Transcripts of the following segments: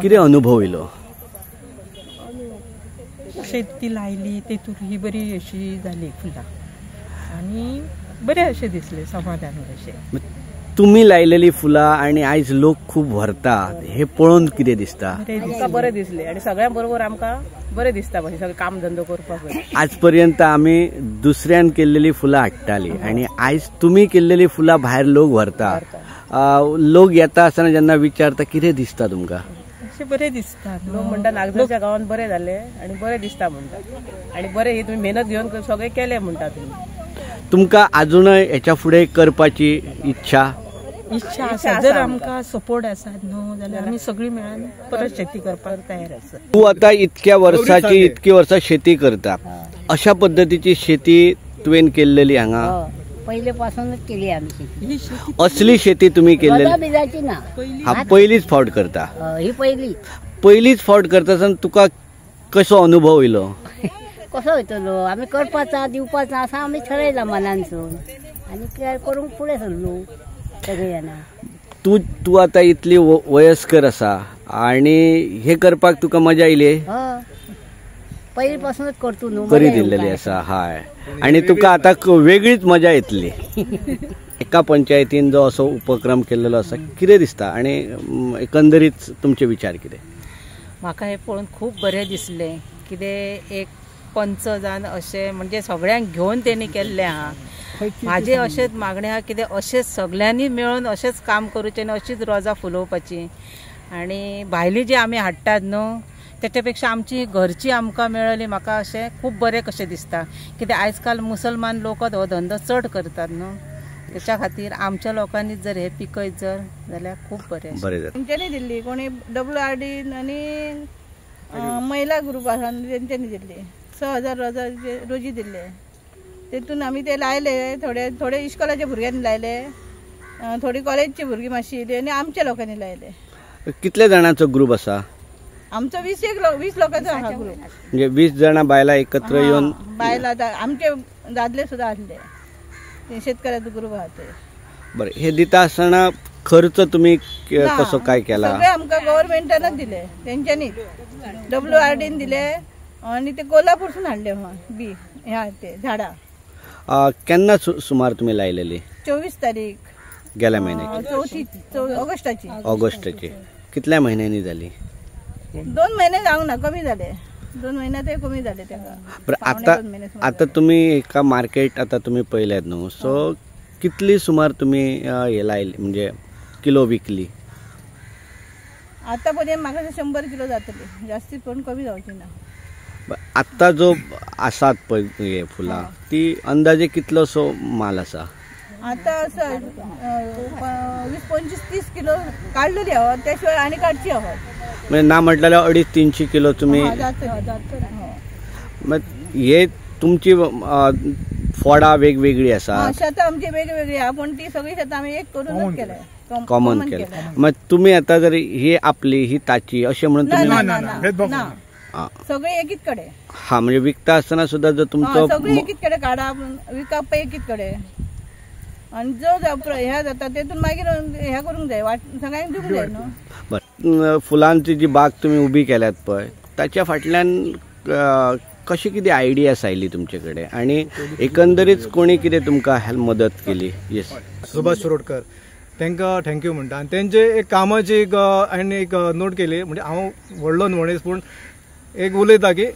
कितें अनुभव येयलो? शेती लायली तेतूर ही बरी अशी जाली फुलां आनी बरें अशें दिसलें, समाधान अशें. तुमी लायलेली फुलां आनी आयज लोक खूब व्हरता हे पळोवन कितें दिसता? आमकां बरें दिसलें आनी सगळ्यां बरोबर आमकां बरें दिसता मातशें सगळें काम धंदो करपाक. आज पर्यंत आमी दुसऱ्यान केल्लेली फुलां हाडटाली आनी आयज तुमी केल्लेली फुलां भायर लोक व्हरता. लोक येता आसतना जेन्ना विचारता कितें दिसता तुमकां? अशें बरें दिसता. लोक म्हणटा नागझरच्या गांवांत बरें जालें आनी बरें दिसता म्हणटा आनी बरें ही तुमी मेहनत घेवन सगळें केलें म्हणटा तुमी. तुमकां अजूनय हेच्या फुडें करपाची इच्छा? इच्छा आसा. जर आमकां सपोर्ट आसा न्हू जाल्यार आमी सगळीं मेळून परत शेती करपाक तयार आसा. तूं आतां इतक्या वर्साची इतकी वर्सां शेती करता, अशा पद्दतीची शेती तुवें केल्लेली हांगा? पयले पासूनच केली आमी शेती. असली शेती तुमी केल्लेली बिजाची ना? हा, पयलीच फावट करता? ही पहिली पयलीच फावट करता आसतना तुका कसो अनुभव येयलो? कसो वयतलो, आमी करपाचा दिवपाचा असा आमी ठरयला मनानसून आनी करूंक फुडें सरलो सगळीं जाणां. तूं तूं आतां इतली वयस्कर आसा आनी हे करपाक तुका मजा येयली? हय, पयलीं पासूनच करतू न्हू, करी दिल्लेली आसा. हय, आनी तुका आतां वेगळीच मजा येतली. एका पंचायतीन जो असो उपक्रम केल्लो आसा कितें दिसता आनी एकंदरीत तुमचे विचार कितें? म्हाका हें पळोवन खूब बरें दिसलें. कितें एक पंच जावन अशें म्हणजे सगळ्यांक घेवन तेणी केल्लें आहा. म्हाजें अशेंच मागणें आहा कितें अशेंच सगळ्यांनी मेळून अशेंच काम करूचें आनी अशीच रोजां फुलोवपाची. आनी भायली जी आमी हाडटात न्हू तेच्या पेक्षा आमची घरची आमकां मेळ्ळी म्हाका अशें खूब बरें कशें दिसता. कित्याक आयज काल मुसलमान लोकच हो धंदो चड करतात न्हू, तेच्या खातीर आमच्या लोकांनी जर हे पिकयत जर जाल्यार खूब बरें. बरें जाता. तेंच्यांनी दिल्ली कोणी WRD आनी महिला ग्रुप आसा तेंच्यांनी दिल्ली 6,000 रोजां रोजी दिल्ले. तेतून आमी ते लायले, थोडे थोडे इश्कोलाच्या भुरग्यांनी लायले, थोडी कॉलेजची भुरगीं मातशी येयली आनी आमच्या लोकांनी लायले. कितल्या जाणांचो ग्रुप आसा? आमचो 20 लोकांचो आसा ग्रुप. म्हणजे 20 जाणां बायलां एकत्र येवन? बायलां आमचे दादले सुद्दां आसले, शेतकऱ्याचो ग्रुप आहा ते. बरें, हे दिता आसतना खर्च तुमी कसो काय केला? सगळे आमकां गव्हर्मेंटानच दिले, तेंच्यांनी WRDन दिले आनी ते कोल्हापूरसून हाडले बी ह्या ते झाडां. केन्ना सुमार तुमी लायलेली? 24 तारीख गेल्या म्हयन्याची? 4 ऑगस्टाची. ऑगस्टाची. कितल्या म्हयन्यांनी जाली? 2 महिने जावंक ना, कमी जाले. 2 महिने ते कमी जाले तेका. आतां आतां तुमी एका मार्केट आतां तुमी पळयल्यात न्हू, सो कितली सुमार तुमी हे लायली म्हणजे किलो विकली? आतां पर्यंत म्हाका 100 किलो जातली, जास्ती पण कमी जावची ना. आत्ता जो आसात पळय हे फुलां ती अंदाजे कितलोसो माल आसा? आतां आसा 20, 25, 30 किलो काडलेली आहा, त्या शिवाय आनी काडची आहा. म्हणजे ना म्हटल्यार जाल्यार 250-300 किलो तुमी. हे तुमची फोडां वेगवेगळी आसा? शेतां आमची वेगवेगळी आहा, पूण ती सगळी शेतां आमी एक करूनच केल्या, कॉमन केल्या. मागीर तुमी आतां जर ही आपली ही ताची अशें म्हणून तुमी? सगळे एकीच कडे. हा, म्हणजे विकता आसतना सुद्दां जर तुमचो सगळे एकीच कडे काडप, विकप एकीच कडे आनी जो ह्या जाता तेतून मागीर हें करूंक जाय, सगळ्यांक दिवंक जाय न्हू. बरें, फुलांची जी बाग तुमी उबी केल्यात पळय ताच्या फाटल्यान कशी कितें आयडियास आयली तुमचे कडेन आनी एकंदरीत कोणी कितें तुमकां हेल्प मदत केली? येस, सुभाष शिरोडकर तांकां thank you म्हणटा. आनी तेंचे एक कामाची एक आनी एक नोट केली, म्हणजे हांव व्हडलो न्हू मनीस पूण एक उलयता की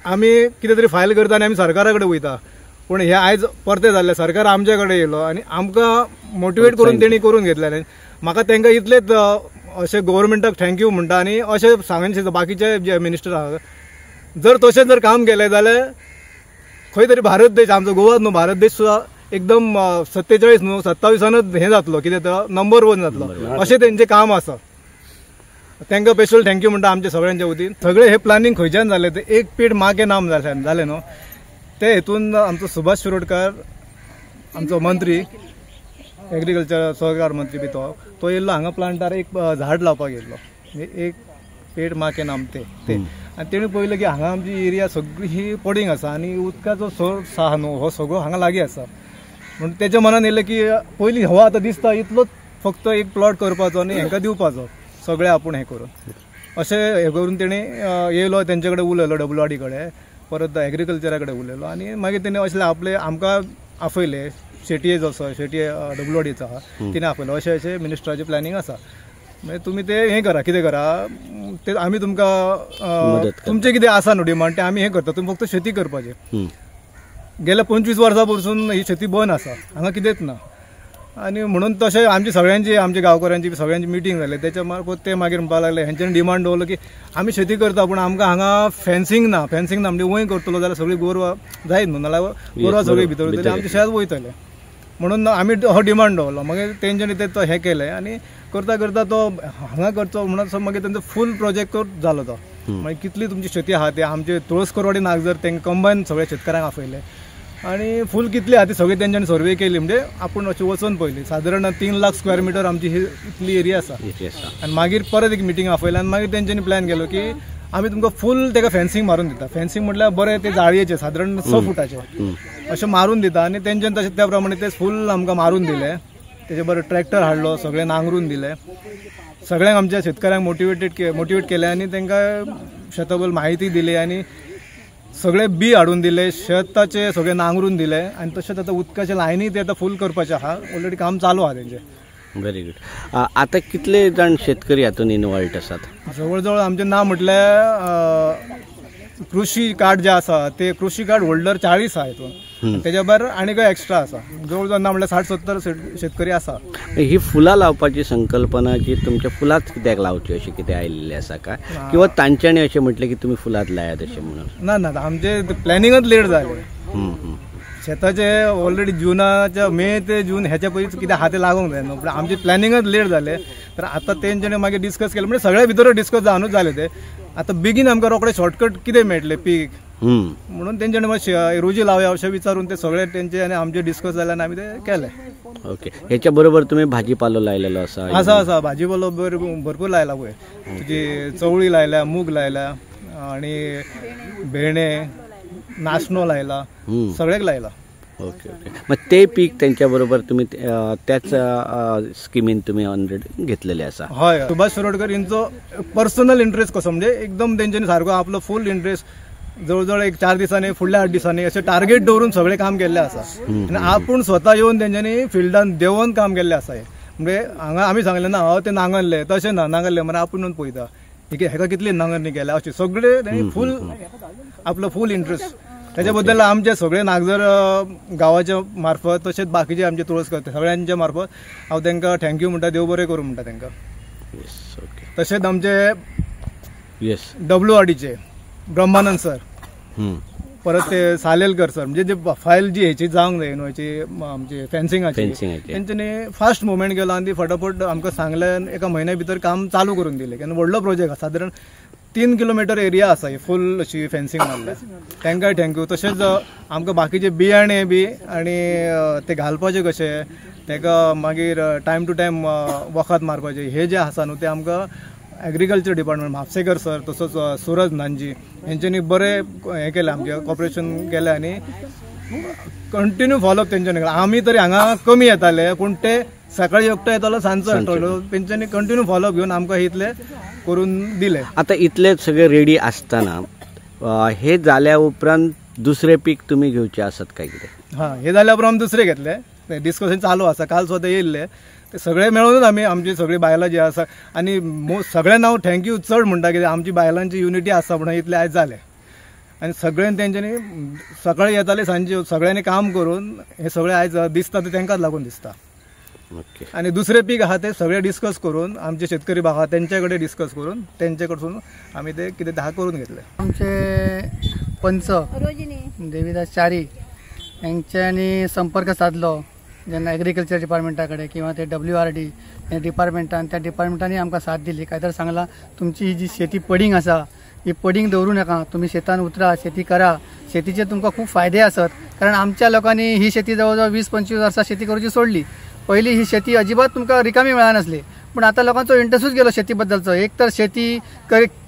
आमी कितें तरी फायल करता आनी आमी सरकारा कडेन वयता, पूण हे आयज परतें जाल्लें, सरकार आमचे कडेन येयलो आनी आमकां मोटिवेट करून तेणी करून घेतलें. म्हाका तांकां इतलेंच अशें गव्हर्मेंटाक thank you म्हणटा आनी अशें सांगन बाकीचे जे मिनिस्टर आहा जर तशें जर काम केलें जाल्यार खंय तरी भारत देश, आमचो गोवा न्हू, भारत देश सुद्दां एकदम 47 न्हू 27 हें जातलो, कितें तर नंबर 1 जातलो अशें तेंचें काम आसा. तांकां स्पेशल thank you म्हणटा आमच्या सगळ्यांच्या वतीन. सगळें हें प्लॅनिंग खंयच्यान जालें तें एक पेड माँ के नाम जालें न्हू, ते हेतून आमचो सुभाष शिरोडकर आमचो मंत्री, एग्रीकल्चर सहकार मंत्री बी तो येयल्लो हांगा प्लांटार एक झाड लावपाक येयल्लो, एक पेड माँ के नाम ते आनी तेणी पळयलें की हांगा आमची एरिया सगळी ही पडींग आसा आनी उदकाचो सोर्स आहा न्हू हो सगळो हांगा लागीं आसा, म्हूण तेच्या मनान येयलें की पयलीं हो आतां दिसता इतलोच फक्त एक प्लॉट करपाचो आनी हेंकां दिवपाचो सगळें आपूण हें करून. अशें हें करून तेणी येयलो तेंचे कडेन उलयलो डब्ल्यू आर डी कडेन, परत एग्रीकल्चरा कडेन उलयलो आनी मागीर तेणी अशें आपले आमकां आपयले. शेटये जो आसा, शेटये डब्ल्यू आर डीचो आहा, तिणें आपयलो अशें अशें मिनिस्टराचें प्लॅनिंग आसा, मागीर तुमी ते हें करा, कितें करा ते आमी तुमकां तुमचें कितें आसा न्हू डिमांड ते आमी हें करता, तुमी फक्त शेती करपाचें. गेल्या 25 वर्सां पासून ही शेती बंद आसा, हांगा कितेंच ना. आनी म्हणून तशें आमची सगळ्यांची, आमच्या गांवकऱ्यांची सगळ्यांची मिटींग जाली. तेच्या मार्फत ते मागीर म्हणपाक लागले, हेंच्यांनी डिमांड दवरलो की आमी शेती करता पूण आमकां हांगा फेन्सिंग ना. फेन्सिंग ना म्हणजे वंय करतलो जाल्यार सगळीं गोरवां जायत न्हू, नाल्यार गोरवां सगळीं भितर वयतली, आमच्या शेत वयतलें. म्हणून आमी हो डिमांड दवरलो. मागीर तेंच्यांनी ते हें केलें आनी करता करता तो हांगा करचो म्हणून मागीर तेंचो फूल प्रोजेक्ट जालो तो. मागीर कितली तुमची शेती आहा ते आमचे तुळसकरवाडी नागझर तेंकां कंबायन सगळ्या शेतकारांक आपयले आनी फूल कितली आहा ती सगळी तेंच्यांनी सर्वे केली. म्हणजे आपूण अशी वचून पळयली, सादारण 3 लाख स्क्वेअर मिटर आमची ही इतली एरिया आसा. आनी मागीर परत एक मिटींग आपयली आनी मागीर तेंच्यांनी प्लॅन केलो की आमी तुमकां फूल तेका फेन्सिंग मारून दिता. फेन्सिंग म्हटल्यार बरें ते जाळयेचें सादारण 6 फुटाचें अशें मारून दिता आनी तेंच्यांनी तशें त्या प्रमाणे ते फूल आमकां मारून दिलें. तेजे बरें ट्रॅक्टर हाडलो, सगळें नांगरून दिलें, सगळ्यांक आमच्या शेतकऱ्यांक मोटिवेट केलें आनी तांकां शेता बद्दल म्हायती दिली आनी सगळे बी हाडून दिले, शेताचे सगळे नांगरून दिले आनी तशेंच आतां उदकाचे लायनी ते आतां फूल करपाचें आहा, ऑलरेडी काम चालू आहा तेंचें. Very good. आतां कितले जाण शेतकरी हातून इनवॉल्ड आसात? जवळ जवळ आमचें ना म्हटल्यार कृषी कार्ड जे आसा ते कृषी कार्ड होल्डर 40 आहा हितून, तेच्या भायर आनीकय एक्स्ट्रा आसा. जवळ जवळ ना म्हटल्यार 60-70 शेतकरी आसा. ही फुलां लावपाची संकल्पना जी तुमच्या फुलांच कित्याक लावची अशी कितें आयिल्ली आसा काय, किंवा तांच्यांनी अशें म्हटलें की तुमी फुलांच लायात अशें म्हणून? ना ना, आमचें प्लॅनिंगच लेट जालें. शेताचे ऑलरेडी जुनाच्या मे ते जून ह्याच्या पयलींच कितें आहा तें लागूंक जाय न्हू, पूण आमचें प्लॅनिंगच लेट जालें. तर आतां तेंच्यांनी मागीर डिस्कस केलें, म्हणजे सगळ्या भितर डिस्कस जावनूच जालें तें. आतां बेगीन आमकां रोखडें शॉर्टकट कितें मेळटलें पीक म्हणून तेंच्यांनी मातशें रोजी लावया अशें विचारून ते सगळे तेंचे आनी आमचे डिस्कस जाले आनी आमी ते केलें. ओके, हेच्या बरोबर तुमी भाजीपालो लायलेलो आसा? आसा आसा, भाजीपालो भरपूर लायला पळय, तुजी चवळी लायल्या, मूग लायला आनी भेंडे, नाचणो लायला, सगळ्याक लायला. ओके ओके, मग ते पीक त्यांच्या बरोबर तुम्ही त्याच स्किमीन तुम्ही ऑलरेडी घेतलेले आसा? हय, सुभाष शिरोडकर यांचो पर्सनल इंटरेस्ट कसो म्हणजे एकदम तेंच्यांनी सारको आपलो फूल इंटरेस्ट जवळ जवळ एक 4 दिसांनी फुडल्या 8 दिसांनी अशें टार्गेट दवरून सगळें काम केल्लें आसा. आनी आपूण स्वता येवन तेंच्यांनी फिल्डान देंवोन काम केल्लें आसा. म्हणजे हांगा आमी सांगलें ना हय ते नांगरले, तशें ना, नांगरले म्हणल्यार आपूण येवन पळयता हेका कितली नांगरणी केल्या अशें सगळे तेणी फूल आपलो फूल इंटरेस्ट तेच्या बद्दल आमचे सगळे नागझर गांवाच्या मार्फत तशेंच बाकीचे आमचे तुळसकर सगळ्यांच्या मार्फत हांव तांकां thank you म्हणटा, देव बरें करूं म्हणटा तांकां. तशेंच आमचे डब्ल्यू आर डीचे ब्रह्मानंद सर, परत ते सालेलकर सर, म्हणजे जे फायल जी हेची जावंक जाय न्हू हेची आमची फेन्सिंगाची, तेंच्यांनी फास्ट मुवमेंट केलो आनी ती फटाफट आमकां सांगलें एका म्हयन्या भितर काम चालू करून दिलें. कारण व्हडलो प्रोजेक्ट आसा, सादारण 3 किलोमिटर एरिया आसा ही फूल अशी फेन्सिंग मारल्या, तांकांय thank you. तशेंच आमकां बाकीचे बियाणे बी आनी ते घालपाचे कशे, ताका मागीर टायम टू टायम वखद मारपाचें हे जे आसा न्हू ते आमकां एग्रीकल्चर डिपार्टमेंट म्हापसेकर सर तसोच सुरज नानजी हेंच्यांनी बरें हें केलें, आमचें कॉपरेशन केलें आनी कंटिन्यू फॉलोअप तेंच्यांनी केलें. आमी तरी हांगा कमी येताले पूण ते सकाळी एकटो येतालो सांजचो येतालो, तेंच्यांनी कंटिन्यू फॉलोअप घेवन आमकां इतलें करून दिलें. आतां इतले सगळे रेडी आसतना हे जाल्या उपरांत दुसरें पीक तुमी घेवचें आसत काय कितें? हां, हे जाल्या उपरांत आमी दुसरें घेतलें, डिस्कशन चालू आसा, काल सुद्दां येयल्ले ते सगळे मेळूनच आमी आमची सगळी बायलां जी आसा आनी सगळ्यांना हांव thank you चड म्हणटा कित्याक आमची बायलांची युनिटी आसा म्हणून इतलें आयज जालें. आनी सगळ्यांनी तेंच्यांनी सकाळी येताले सांजे सगळ्यांनी काम करून हें सगळें आयज दिसता तें तांकांच लागून दिसता. आनी दुसरें पीक आहा ते सगळे डिस्कस करून आमचे शेतकरी भाव आहा तेंचे कडेन डिस्कस करून तेंचे कडसून आमी ते कितें धा करून घेतले. आमचे पंच देवीदास च्यारी यांच्यानी संपर्क साधलो जेन्ना एग्रीकल्चर डिपार्टमेंटा कडेन किंवा ते डब्ल्यू आर डी हे डिपार्टमेंटान, त्या डिपार्टमेंटांनी आमकां साथ दिली. काय तर सांगलां तुमची ही जी शेती पडींग आसा ही पडींग दवरूं नाका, तुमी शेतान उतरा, शेती करा, शेतीचे तुमकां खूब फायदे आसत. कारण आमच्या लोकांनी ही शेती जवळ जवळ 20-25 वर्सां शेती करूची सोडली. पयलीं ही शेती अजिबात तुमकां रिकामी मेळनासली, पूण आतां लोकांचो इंट्रस्टूच गेलो शेती बद्दलचो. एक तर शेती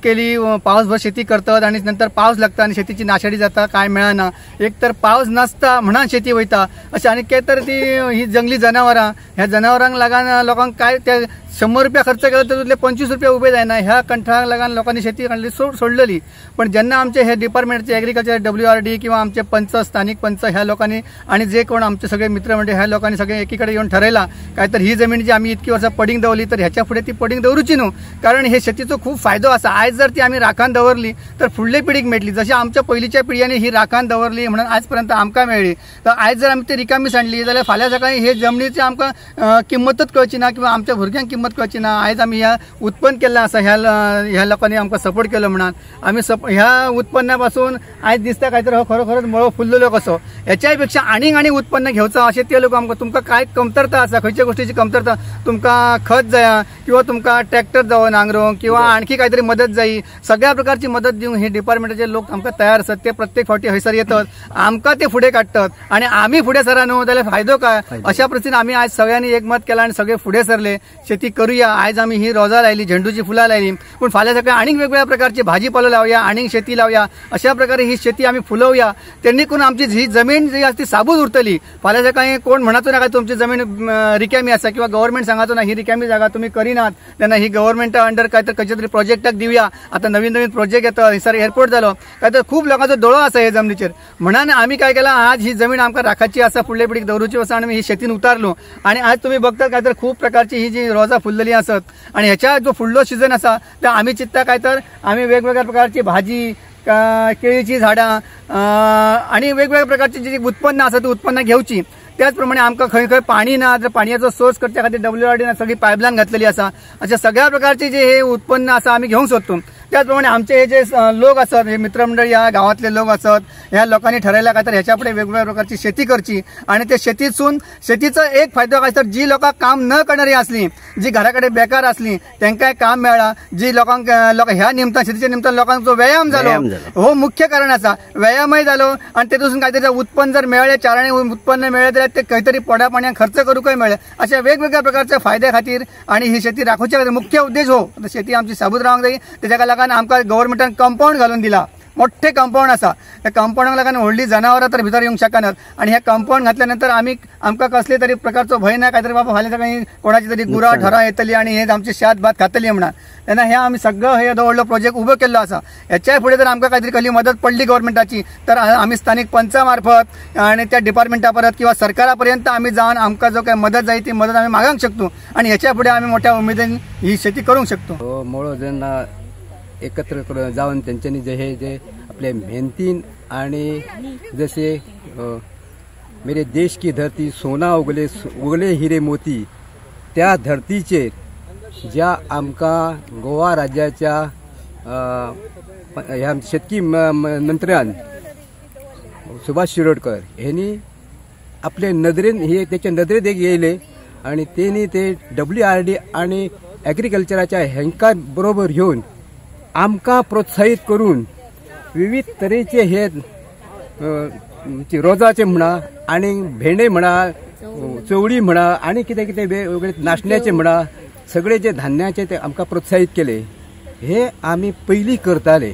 केली पावसभर शेती करतात आनी नंतर पावस लागता आनी शेतीची नाशाडी जाता, कांय मेळना. एक तर पावस नासता म्हणून शेती वयता अशें, आनी के तर ती ही जंगली जनावरां, ह्या जनावरांक लागून लोकांक काय ते 100 रुपया खर्च केलो तातूंतले 25 रुपया उबे जायना. ह्या कंठाक लागून लोकांनी शेती काडली सोडलेली. पण जेन्ना आमचे हे डिपार्टमेंटचे एग्रीकल्चर WRD किंवा आमचे पंच, स्थानिक पंच ह्या लोकांनी आणि जे कोण आमचे सगळे मित्र म्हणजे ह्या लोकांनी सगळे एकीकडे येऊन ठरयला काय तर ही जमीन जी आमी इतकी वर्सां पडींग दवरली तर ह्याच्या फुडें ती पडींग दवरूची न्हू, कारण हे शेतीचो खूब फायदो आसा. आयज जर ती आमी राखान दवरली तर फुडले पिढीक मेळटली. जशी आमच्या पयलींच्या पिढयांनी ही राखान दवरली म्हणून आज पर्यंत आमकां मेळ्ळी, तर आयज जर आमी ती रिकामी सांडली जाल्यार फाल्यां सकाळी हे जमनीची आमकां किंमतच कळची ना किंवा आमच्या भुरग्यांक किंमत कळची ना. आयज आमी ह्या उत्पन्न केल्लें आसा, ह्या लोकांनी आमकां सपोर्ट केलो म्हणून आमी ह्या उत्पन्ना पासून आयज दिसता काय तर हो खरोखरच मळो फुल्लेलो कसो. हेच्याय पेक्षा आनीक आनी उत्पन्न घेवचो अशें ते लोक आमकां, तुमकां काय कमतरता आसा, खंयच्या गोष्टीची कमतरता, तुमकां खत जाया किंवा तुमकां ट्रॅक्टर जावो नांगरूंक किंवा आणखी काहीतरी मदत जायी, सगळ्या प्रकारची मदत दिवंक हे डिपार्टमेंटाचे लोक आमकां तयार आसात. ते प्रत्येक फावटी हयसर येतात, आमकां ते फुडें काडटात आनी आमी फुडें सरा न्हू जाल्यार फायदो काय. अशा परिस्थितीन आमी आयज सगळ्यांनी एकमत केलां आनी सगळे फुडें सरले, शेती करूया. आयज आमी ही रोजां लायली, झेंडूची फुलां लायली, पूण फाल्यां सकाळी आनीक वेगवेगळ्या प्रकारची भाजीपालो लावया, आनीक शेती लावया. अशा प्रकारे ही शेती आमी फुलोवया, तेणी करून आमची ही जमीन जी आसा ती साबूत उरतली. फाल्यां सकाळी कोण म्हणतो ना काय तुमची जमीन रिकामी आसा किंवा गव्हर्मेंट सांगाचो ना ही रिकामी जागा तुमी करिनात, तेन्ना ही गव्हर्मेंटा अंडर काय तर खंयच्या तरी प्रोजेक्टाक दिवया. आतां नवीन नवीन प्रोजेक्ट येता, हयसर एअरपोर्ट जालो काय तर खूब लोकांचो दोळो आसा हे जमनीचेर. म्हणून आमी काय केलां, आज ही जमीन आमकां राखाची आसा, फुडले पिढीक दवरूची आसा आनी ही शेतीन उतारलो. आनी आज तुमी बघतात काय तर खूब प्रकारची ही जी रोजां फुल्लेली आसत आनी हेच्या जो फुडलो सिजन आसा ते आमी चिंतता काय तर आमी वेगवेगळ्या प्रकारची भाजी, केळीची झाडां आनी वेगवेगळ्या प्रकारची जी उत्पन्न आसा ती उत्पन्न घेवची. त्याच प्रमाणे आमकां खंय खंय पाणी ना तर पाणयाचो सोर्स करच्या खातीर WRD सगळी पायपलायन घातलेली आसा. अशा सगळ्या प्रकारचे जे हे उत्पन्न आसा आमी घेवंक सोदतो. त्याच प्रमाणे आमचे हे जे लोक आसत, हे मित्रमंडळ ह्या गांवांतले लोक आसत, ह्या लोकांनी ठरयला काय तर ह्याच्या फुडें वेगवेगळ्या प्रकारची शेती करची आनी ते शेतीसून शेतीचो एक फायदो काय तर जी लोकां काम न करणारी आसली, जी घरा कडेन बेकार आसली तांकांय काम मेळ्ळां, जी लोकांक लोक ह्या निमतान शेतीच्या निमतान लोकांचो व्यायाम जालो, हो मुख्य कारण आसा. व्यायामय जालो आनी तेतून कांय तरी उत्पन्न जर मेळ्ळें, चारांनी उत्पन्न मेळ्ळें जाल्यार ते खंय तरी पोटा पाणयाक खर्च करूंकय मेळ्ळें. अशा वेगवेगळ्या प्रकारच्या फायद्या खातीर आनी ही शेती राखोवच्या खातीर मुख्य उद्देश हो शेती आमची साबूत रावंक जाय. तेच्या लागून आमकां गव्हर्मेंटान कंपावंड घालून दिला, मोठे कंपावंड आसा. त्या कंपावंडाक लागून व्हडली जनावरां तर भितर येवंक शकनात आनी हे कंपावंड घातल्या नंतर आमी आमकां कसले तरी प्रकारचो भंय ना काय तरी बाबा फाल्यां सकाळी कोणाची तरी गुरां ढोरां येतली आनी हे आमचे शेत भात खातली म्हणून. तेन्ना हे आमी सगळो हे व्हडलो प्रोजेक्ट उबो केल्लो आसा. हेच्याय फुडें जर आमकां कांय तरी कसली मदत पडली गव्हर्मेंटाची तर आमी स्थानीक पंचा मार्फत आनी त्या डिपार्टमेंटा परत किंवा सरकारा पर्यंत आमी जावन आमकां जो काय मदत जाय ती मदत आमी मागूंक शकतो आनी हेच्या फुडें आमी मोठ्या उमेदीन ही शेती करूंक शकतो. मळो जेन्ना एकत्र जावन तेंच्यांनी जे हे जे आपले मेहनतीन आणि जसे मेरे देश की धरती सोना उगले उगले हिरे मोती त्या धरतीचेर ज्या आमकां गोवा राज्याच्या ह्या शेतकी मंत्र्यान सुभाष शिरोडकर हेंणी आपले नदरेन हे तेच्या नदरेत एक येयले आनी तेणी ते WRD आनी एग्रीकल्चराच्या हेंकां बरोबर घेवन आमकां प्रोत्साहीत करून विविध तरेचे हे रोजाचे म्हणा आनी भेंडे म्हणा, चवळी म्हणा आनी कितें कितें वेगवेगळे नाशण्याचे म्हणा, सगळे जे धान्याचे ते आमकां प्रोत्साहीत केले. हे आमी पयलीं करताले,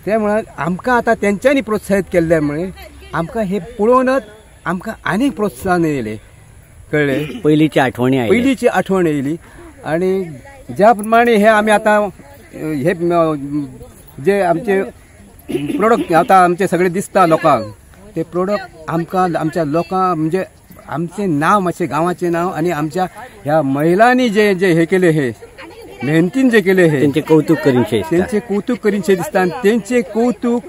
ते म्हणून आमकां आतां तेंच्यांनी प्रोत्साहीत केल्ल्या मुळे आमकां हे पळोवनच आमकां आनीक प्रोत्साहन येयलें, कळ्ळें. पयलींची आठवणी आयली, पयलींची आठवण येयली. आनी ज्या प्रमाणे हे आमी आतां हे जे आमचे प्रोडक्ट आतां आमचे सगळे दिसता लोकांक, ते प्रोडक्ट आमकां आमच्या लोकांक म्हणजे आमचें नांव मातशें गांवाचें नांव आनी आमच्या ह्या महिलांनी जे जे हे केले, हे मेहनतीन जे केले, हे तेंचें कौतुक करीनशें, तेंचें कौतुक करीनशें दिसता. आनी तेंचें कौतुक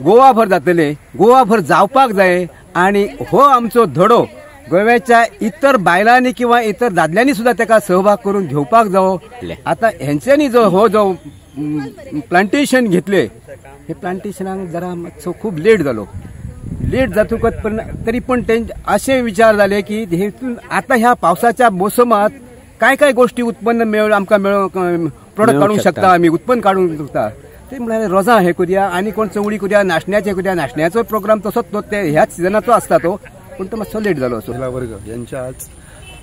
गोवाभर जातलें, गोवाभर जावपाक जाय. आनी हो आमचो धडो गोव्याच्या इतर बायलांनी किंवा इतर दादल्यांनी सुद्दां ताका सहभाग करून घेवपाक जावो. आतां हेंच्यांनी जो हो जो प्लांटेशन घेतले, हे प्लांटेशनाक जरा मातसो खूब लेट जालो. लेट जातकच पण तरी पण तेंचे अशे विचार जाले की हेतून आतां ह्या पावसाच्या मोसमात काय काय गोष्टी उत्पन्न मेळ आमकां मेळ प्रोडक्ट काडूंक शकता, आमी उत्पन्न काडूंक शकता. ते म्हळ्यार रोजां हे करुया आनी कोण चवळी करुया, नाशण्याचे करुया. नाशण्याचो प्रोग्राम तसोच तो ते ह्याच सिजनाचो आसता तो, पूण तो मातसो लेट जालो. महिला वर्ग यांच्या आज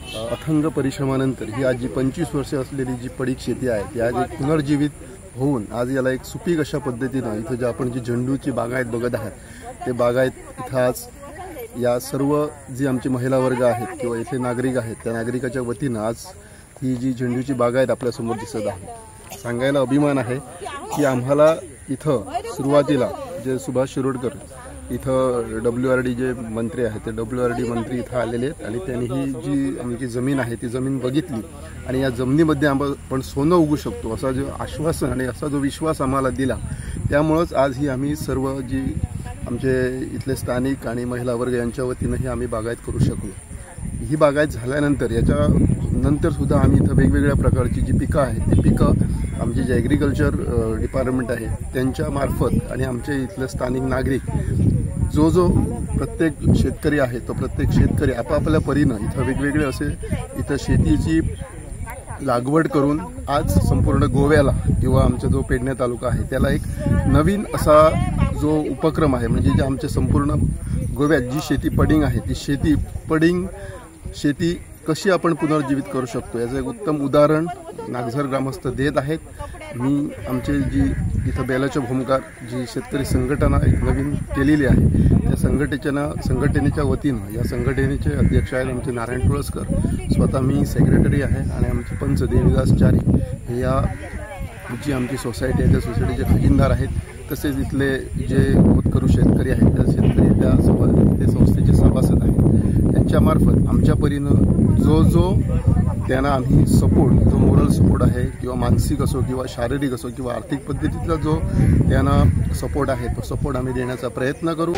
अथंग परिश्रमानंतर ही आज जी 25 वर्षे असलेली जी पडीक शेती आहे ती आज एक पुनर्जीवित होऊन आज याला एक सुपीक अशा पद्धतीनं इथं जे आपण जी झेंडूची बागायत बघत आहात ते बागायत इथं आज या सर्व जी आमची महिला वर्ग आहेत किंवा इथले नागरिक आहेत त्या नागरिकाच्या वतीनं आज ही जी झेंडूची बागायत आपल्यासमोर दिसत आहे। सांगायला अभिमान आहे की आम्हाला इथं सुरुवातीला जे सुभाष शिरोडकर इथं WRD जे मंत्री आहेत ते WRD मंत्री इथं आलेले आहेत आणि त्यांनी ही जी आमची जमीन आहे ती जमीन बघितली आणि या जमिनीमध्ये आपण सोनं उगू शकतो असा जो आश्वासन आणि असा जो विश्वास आम्हाला दिला त्यामुळंच आज ही आम्ही सर्व जी आमचे इथले स्थानिक आणि महिला वर्ग यांच्या वतीनं ही आम्ही बागायत करू शकलो। ही बागायत झाल्यानंतर याच्या नंतरसुद्धा आम्ही इथं वेगवेगळ्या प्रकारची जी पिकं आहेत ती पिकं आमचे जे ॲग्रिकल्चर डिपार्टमेंट आहे त्यांच्यामार्फत आणि आमचे इथले स्थानिक नागरिक जो जो प्रत्येक शेतकरी आहे तो प्रत्येक शेतकरी आपापल्या परीनं इथं वेगवेगळे असे इथं शेतीची लागवड करून आज संपूर्ण गोव्याला किंवा आमचा जो पेडणे तालुका आहे त्याला एक नवीन असा जो उपक्रम आहे म्हणजे जे आमच्या संपूर्ण गोव्यात जी शेती पडिंग आहे ती शेती पडिंग शेती कशी आपण पुनर्जीवित करू शकतो याचं एक उत्तम उदाहरण नागझर ग्रामस्थ देत आहेत। मी आमचे जी इथं बेलाच्या भूमकार जी शेतकरी संघटना एक नवीन केलेली आहे त्या संघटनेच्या वतीनं या संघटनेचे अध्यक्ष आहेत आमचे नारायण तुळसकर, स्वतः मी सेक्रेटरी आहे आणि आमचे पंच देवीदास चारी हे या जी आमची सोसायटी आहे त्या सोसायटीचे खजिनदार आहेत। तसेच इथले जे होतकरू शेतकरी आहेत त्या शेतकरी त्या ते संस्थेचे सभासद आहेत। त्यांच्यामार्फत आमच्या परीनं जो जो त्यांना आम्ही सपोर्ट जो मोरल सपोर्ट आहे किंवा मानसिक असो किंवा शारीरिक असो किंवा आर्थिक पद्धतीतला जो त्यांना सपोर्ट आहे तो सपोर्ट आम्ही देण्याचा प्रयत्न करू।